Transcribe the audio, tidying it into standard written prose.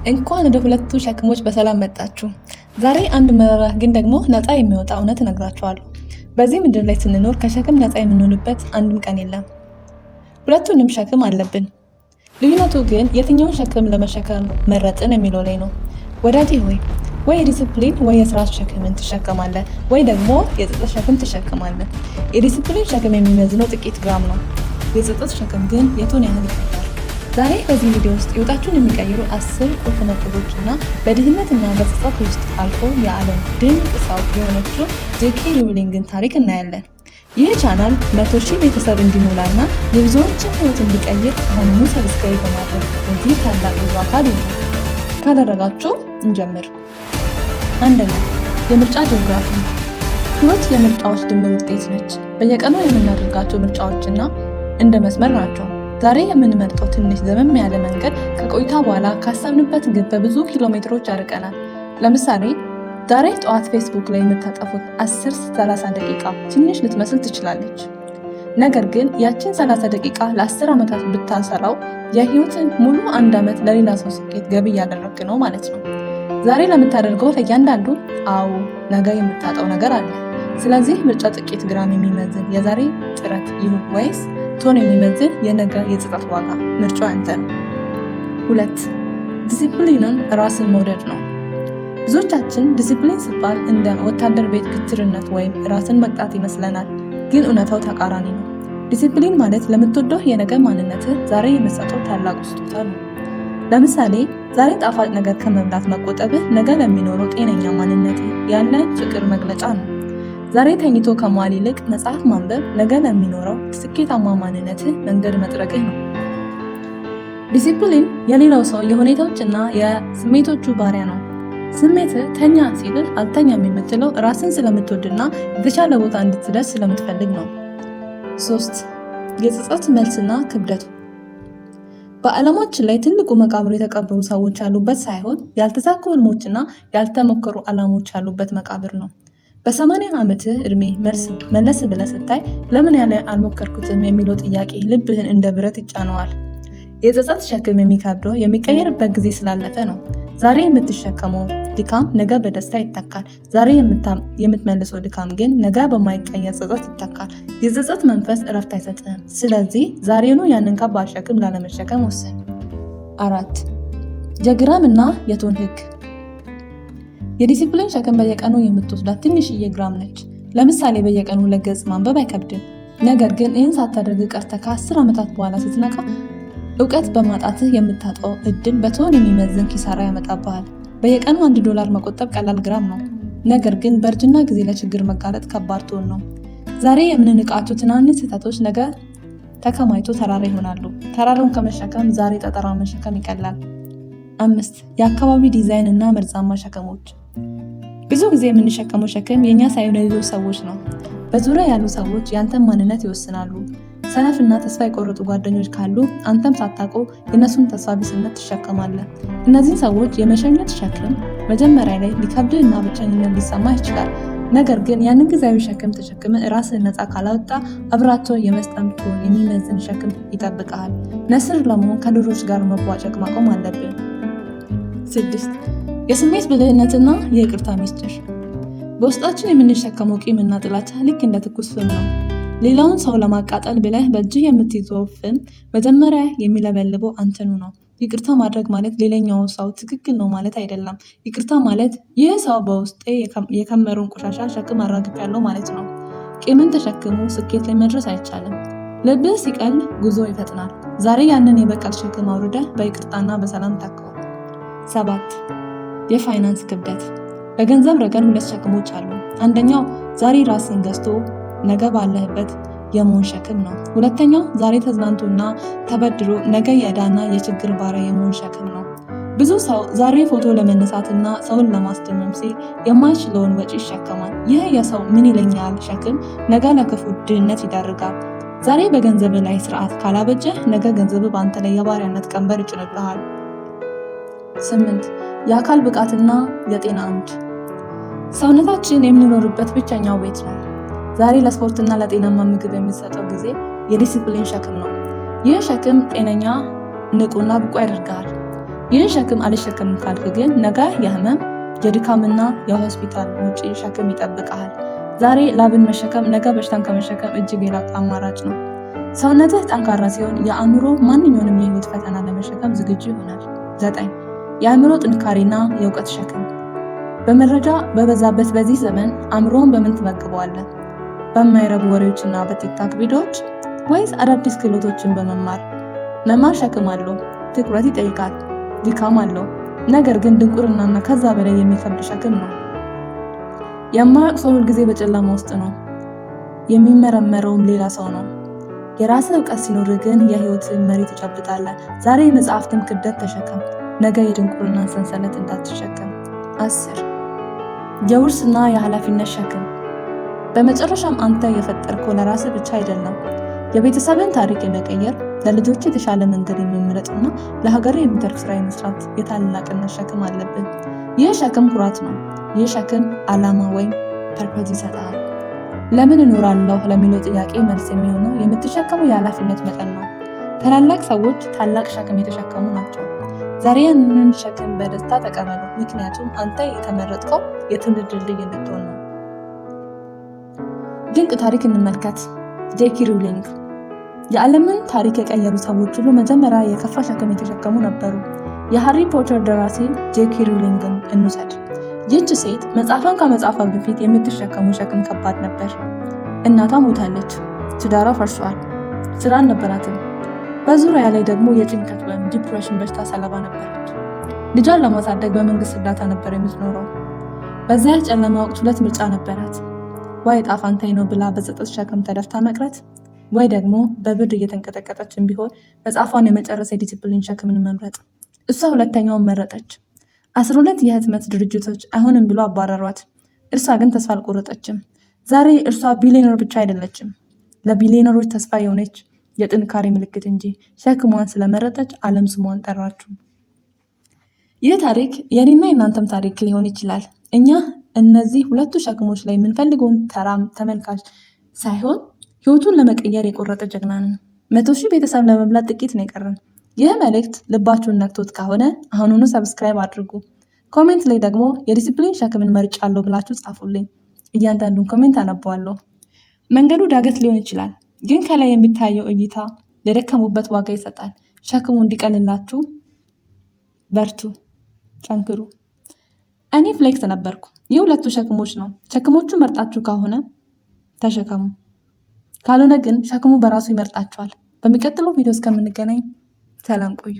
እንኳን ወደ ሁለቱ ሸክሞች በሰላም መጣችሁ። ዛሬ አንድ መራራ ግን ደግሞ ነፃ የሚወጣ እውነት እነግራችኋለሁ። በዚህ ምድር ላይ ስንኖር ከሸክም ነፃ የምንሆንበት አንድም ቀን የለም። ሁለቱንም ሸክም አለብን። ልዩነቱ ግን የትኛውን ሸክም ለመሸከም መረጥን የሚለው ላይ ነው። ወዳጄ ሆይ፣ ወይ የዲስፕሊን ወይ የስርዓት ሸክምን ትሸከማለህ፣ ወይ ደግሞ የጸጸት ሸክም ትሸከማለህ። የዲስፕሊን ሸክም የሚመዝነው ጥቂት ግራም ነው። የጸጸት ሸክም ግን የቶን ያህል ይከብዳል። ዛሬ በዚህ ቪዲዮ ውስጥ ህይወታችሁን የሚቀይሩ 10 ቁልፍ ነጥቦች እና በድህነትና በጸጸት ውስጥ አልፎ የዓለም ድንቅ ሰው የሆነችው ጄኬ ሮውሊንግን ታሪክ እናያለን። ይህ ቻናል 100,000 ቤተሰብ እንዲሞላና የብዙዎችን ህይወት እንዲቀይር አሁኑኑ subscribe በማድረግ በዚህ ታላቅ ጉዞ አካል ይሁኑ። ካደረጋችሁ እንጀምር። አንደኛ፣ የምርጫ ጂኦግራፊ። ህይወት የምርጫዎች ድምር ውጤት ነች። በየቀኑ የምናደርጋቸው ምርጫዎችና እንደ መስመር ናቸው። ዛሬ የምንመርጠው ትንሽ ዘመም ያለ መንገድ ከቆይታ በኋላ ካሰብንበት ግብ በብዙ ኪሎ ሜትሮች ያርቀናል። ለምሳሌ ዛሬ ጠዋት ፌስቡክ ላይ የምታጠፉት 10 30 ደቂቃ ትንሽ ልትመስል ትችላለች። ነገር ግን ያችን 30 ደቂቃ ለ10 ዓመታት ብታሰራው የህይወትን ሙሉ አንድ ዓመት ለሌላ ሰው ስኬት ገቢ እያደረግክ ነው ማለት ነው። ዛሬ ለምታደርገው ለእያንዳንዱ አዎ ነገ የምታጣው ነገር አለ። ስለዚህ ምርጫ ጥቂት ግራም የሚመዝን የዛሬ ጥረት ይሁን ወይስ ቶን የሚመዝን የነገ የጸጸት ዋጋ፣ ምርጫው ያንተ ነው። ሁለት፣ ዲሲፕሊንን ራስን መውደድ ነው። ብዙዎቻችን ዲሲፕሊን ሲባል እንደ ወታደር ቤት ግትርነት ወይም ራስን መቅጣት ይመስለናል። ግን እውነታው ተቃራኒ ነው። ዲሲፕሊን ማለት ለምትወደው የነገ ማንነትህ ዛሬ የምትሰጠው ታላቁ ስጦታ ነው። ለምሳሌ ዛሬ ጣፋጭ ነገር ከመብላት መቆጠብህ ነገ ለሚኖረው ጤነኛ ማንነትህ ያለ ፍቅር መግለጫ ነው። ዛሬ ተኝቶ ከመዋል ይልቅ መጽሐፍ ማንበብ ነገ ለሚኖረው ስኬታማ ማንነትህ መንገድ መጥረግህ ነው። ዲሲፕሊን የሌላው ሰው የሁኔታዎችና የስሜቶቹ ባሪያ ነው። ስሜትህ ተኛ ሲልህ አልተኛም የምትለው ራስን ስለምትወድና የተሻለ ቦታ እንድትደርስ ስለምትፈልግ ነው። ሶስት፣ የጸጸት መልስና ክብደቱ። በዓለማችን ላይ ትልቁ መቃብር የተቀበሩ ሰዎች ያሉበት ሳይሆን ያልተሳኩ ህልሞችና ያልተሞከሩ ዓላማዎች ያሉበት መቃብር ነው። በ80 ዓመትህ ዕድሜ መለስ ብለህ ስታይ ለምን ያለ አልሞከርኩትም የሚለው ጥያቄ ልብህን እንደ ብረት ይጫነዋል። የጸጸት ሸክም የሚከብደው የሚቀየርበት ጊዜ ስላለፈ ነው። ዛሬ የምትሸከመው ድካም ነገ በደስታ ይተካል። ዛሬ የምትመልሰው ድካም ግን ነገ በማይቀየር ጸጸት ይተካል። የጸጸት መንፈስ እረፍት አይሰጥህም። ስለዚህ ዛሬውኑ ያንን ከባድ ሸክም ላለመሸከም ወስን። አራት፣ የግራም እና የቶን ህግ። የዲሲፕሊን ሸክም በየቀኑ የምትወስዳት ትንሽዬ ግራም ነች። ለምሳሌ በየቀኑ 2 ገጽ ማንበብ አይከብድም። ነገር ግን ይህን ሳታደርግ ቀርተህ ከ10 ዓመታት በኋላ ስትነቃ እውቀት በማጣትህ የምታጣው እድል በቶን የሚመዝን ኪሳራ ያመጣብሃል። በየቀኑ $1 መቆጠብ ቀላል ግራም ነው። ነገር ግን በእርጅና ጊዜ ለችግር መጋለጥ ከባድ ቶን ነው። ዛሬ የምንንቃቸው ትናንሽ ስህተቶች ነገ ተከማይቶ ተራራ ይሆናሉ። ተራራውን ከመሸከም ዛሬ ጠጠራውን መሸከም ይቀላል። አምስት፣ የአካባቢ ዲዛይን እና መርዛማ ሸክሞች። ብዙ ጊዜ የምንሸከመው ሸክም የእኛ ሳይሆን የሌሎች ሰዎች ነው። በዙሪያ ያሉ ሰዎች ያንተን ማንነት ይወስናሉ። ሰነፍና ተስፋ የቆረጡ ጓደኞች ካሉ አንተም ሳታውቀው የእነሱን ተስፋ ቢስነት ትሸከማለህ። እነዚህን ሰዎች የመሸኘት ሸክም መጀመሪያ ላይ ሊከብድህ እና ብቸኝነት ሊሰማህ ይችላል። ነገር ግን ያንን ጊዜያዊ ሸክም ተሸክመህ ራስህን ነፃ ካላወጣ አብራቸው የመስጠም ቶን የሚመዝን ሸክም ይጠብቅሃል። ንስር ለመሆን ከዶሮች ጋር መቧጨቅ ማቆም አለብን። ስድስት፣ የስሜት ብልህነትና የይቅርታ ሚስጥር። በውስጣችን የምንሸከመው ቂምና ጥላቻ ልክ እንደ ትኩስ ፍም ነው። ሌላውን ሰው ለማቃጠል ብለህ በእጅህ የምትይዘው ፍም መጀመሪያ የሚለበልበው አንተኑ ነው። ይቅርታ ማድረግ ማለት ሌላኛው ሰው ትክክል ነው ማለት አይደለም። ይቅርታ ማለት ይህ ሰው በውስጤ የከመረውን ቆሻሻ ሸክም አራግፌያለሁ ማለት ነው። ቂምን ተሸክሞ ስኬት ላይ መድረስ አይቻልም። ልብህ ሲቀል ጉዞ ይፈጥናል። ዛሬ ያንን የበቀል ሸክም አውርደህ በይቅርታና በሰላም ተካው። ሰባት፣ የፋይናንስ ክብደት። በገንዘብ ረገድ ሁለት ሸክሞች አሉ። አንደኛው ዛሬ ራስን ገዝቶ ነገ ባለህበት የመሆን ሸክም ነው። ሁለተኛው ዛሬ ተዝናንቶና ተበድሮ ነገ የዕዳና የችግር ባሪያ የመሆን ሸክም ነው። ብዙ ሰው ዛሬ ፎቶ ለመነሳትና ሰውን ለማስደመም ሲል የማይችለውን ወጪ ይሸከማል። ይህ የሰው ምን ይለኛል ሸክም ነገ ለክፉ ድህነት ይዳርጋል። ዛሬ በገንዘብ ላይ ስርዓት ካላበጀህ ነገ ገንዘብ በአንተ ላይ የባሪያነት ቀንበር ይጭንብሃል። ስምንት፣ የአካል ብቃትና የጤና አምድ። ሰውነታችን የምንኖርበት ብቸኛው ቤት ነው። ዛሬ ለስፖርትና ለጤናማ ምግብ የሚሰጠው ጊዜ የዲሲፕሊን ሸክም ነው። ይህ ሸክም ጤነኛ፣ ንቁና ብቁ ያደርግሃል። ይህን ሸክም አልሸከምም ካልክ ግን ነገ የህመም፣ የድካምና የሆስፒታል ውጪ ሸክም ይጠብቀሃል። ዛሬ ላብን መሸከም ነገ በሽታን ከመሸከም እጅግ የላቀ አማራጭ ነው። ሰውነትህ ጠንካራ ሲሆን የአእምሮ ማንኛውንም የህይወት ፈተና ለመሸከም ዝግጁ ይሆናል። 9፣ የአእምሮ ጥንካሬና የእውቀት ሸክም። በመረጃ በበዛበት በዚህ ዘመን አእምሮን በምን ትመግበዋለህ? በማይረቡ ወሬዎችና በቲክታክ ቪዲዮዎች ወይስ አዳዲስ ክህሎቶችን በመማር? መማር ሸክም አለው፣ ትኩረት ይጠይቃል፣ ድካም አለው። ነገር ግን ድንቁርናና ከዛ በላይ የሚከብድ ሸክም ነው። የማያውቅ ሰው ሁልጊዜ በጨለማ ውስጥ ነው፣ የሚመረመረውም ሌላ ሰው ነው። የራስህ እውቀት ሲኖርህ ግን የህይወትን መሪ ትጨብጣለህ። ዛሬ የመጽሐፍትን ክብደት ተሸከም፣ ነገ የድንቁርናን ሰንሰለት እንዳትሸከም። 10፣ የውርስና የኃላፊነት ሸክም። በመጨረሻም አንተ የፈጠርከው ለራስህ ብቻ አይደለም። የቤተሰብን ታሪክ የመቀየር፣ ለልጆች የተሻለ መንገድ የመምረጥና ለሀገር የሚተርፍ ስራ የመስራት የታላቅነት ሸክም አለብን። ይህ ሸክም ኩራት ነው። ይህ ሸክም ዓላማ ወይም purpose ይሰጣል። ለምን እኖራለሁ ለሚለው ጥያቄ መልስ የሚሆነው የምትሸከመው የኃላፊነት መጠን ነው። ታላላቅ ሰዎች ታላቅ ሸክም የተሸከሙ ናቸው። ዛሬ ያንን ሸክም በደስታ ተቀበሉ፣ ምክንያቱም አንተ የተመረጥከው የትውልድ ድልድይ እንድትሆን ነው። ድንቅ ታሪክ እንመልከት። ጄኪ ሮውሊንግ። የዓለምን ታሪክ የቀየሩ ሰዎች ሁሉ መጀመሪያ የከፋ ሸክም የተሸከሙ ነበሩ። የሃሪ ፖተር ደራሲ ጄኪ ሮውሊንግን እንውሰድ። ይህች ሴት መጽሐፏን ከመጻፏ በፊት የምትሸከመው ሸክም ከባድ ነበር። እናቷ ሞታለች፣ ትዳሯ ፈርሷል፣ ስራ አልነበራትም። በዙሪያ ላይ ደግሞ የጭንቀት ወይም depression በሽታ ሰለባ ነበረች። ልጇን ለማሳደግ በመንግስት እርዳታ ነበር የምትኖረው። በዚያ ጨለማ ወቅት ሁለት ምርጫ ነበራት። ወይ ዕጣ ፈንታዬ ነው ብላ በጸጸት ሸክም ተደፍታ መቅረት፣ ወይ ደግሞ በብርድ እየተንቀጠቀጠችም ቢሆን መጽሐፏን የመጨረስ የዲሲፕሊን ሸክምን መምረጥ። እሷ ሁለተኛውን መረጠች። 12 የህትመት ድርጅቶች አይሆንም ብሎ አባረሯት። እርሷ ግን ተስፋ አልቆረጠችም። ዛሬ እርሷ ቢሊዮነር ብቻ አይደለችም፣ ለቢሊዮነሮች ተስፋ የሆነች የጥንካሬ ምልክት እንጂ። ሸክሟን ስለመረጠች ዓለም ስሟን ጠራችው። ይህ ታሪክ የኔና የእናንተም ታሪክ ሊሆን ይችላል። እኛ እነዚህ ሁለቱ ሸክሞች ላይ የምንፈልገውን ተራ ተመልካች ሳይሆን ህይወቱን ለመቀየር የቆረጠ ጀግና ነን። 100,000 ቤተሰብ ለመሙላት ጥቂት ነው የቀረን። ይህ መልእክት ልባችሁን ነክቶት ከሆነ አሁኑኑ subscribe አድርጉ። Comment ላይ ደግሞ የዲሲፕሊን ሸክምን መርጫለሁ ብላችሁ ጻፉልኝ። እያንዳንዱን comment አነበዋለሁ። መንገዱ ዳገት ሊሆን ይችላል፣ ግን ከላይ የሚታየው እይታ ለደከሙበት ዋጋ ይሰጣል። ሸክሙ እንዲቀልላችሁ በርቱ፣ ጠንክሩ። እኔ ፍሌክስ ነበርኩ። የሁለቱ ሸክሞች ነው። ሸክሞቹ መርጣችሁ ከሆነ ተሸከሙ፣ ካልሆነ ግን ሸክሙ በራሱ ይመርጣችኋል። በሚቀጥለው ቪዲዮ እስከምንገናኝ ሰላም ቆዩ።